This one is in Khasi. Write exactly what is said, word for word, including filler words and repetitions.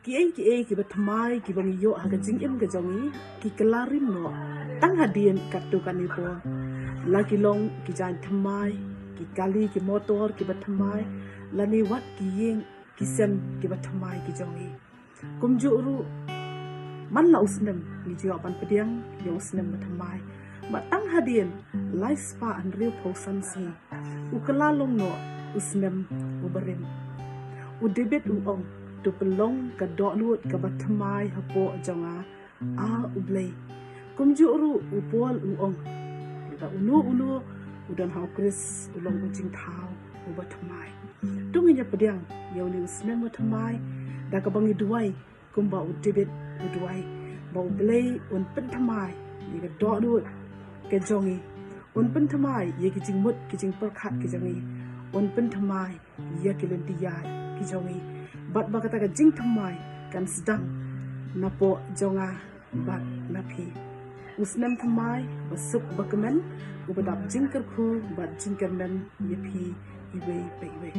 Kiei kiei kiba thymmai kiba ngi ïoh ha ka jingim ka jong ngi ki kylla rim noh tang hadien katto katne por. La ki long ki jaiñ thymmai, ki kali ki motor kiba thymmai, lane wat ki ïing ki sem kiba thymmai ki jong ngi. Kumjuh ruh man la u snem ngi ju ïoh ban pdiang ïa u snem ba thymmai. Ba tang hadien lai spah hynriewphew san sngi u kylla long noh u snem uba rim. U David u ong, to pynlong ka dohnud kaba thymmai hapoh jong nga, A U Blei. Kumjuh ruh u Paul u ong, lada uno uno u don ha U Khrist u long u jingthaw uba thymmai. To ngin ïa pdiang ïa une u snem ba thymmai da kaba ngi duwai kumba u David u duwai ba U Blei un pynthymmai ïa ka dohnud ka jong ngi, un pynthymmai ïa ki jingmut ki jingpyrkhat ki jong ngi, un pynthymmai ïa ki lynti ïaid ki jong ngi, bad ba kata ka jingthymmai kan sdang napoh jong nga bad na phi. U snem thymmai ba suk ba kmen, uba dap jingkyrkhu bad jingkyrmen ïa phi iwei pa iwei.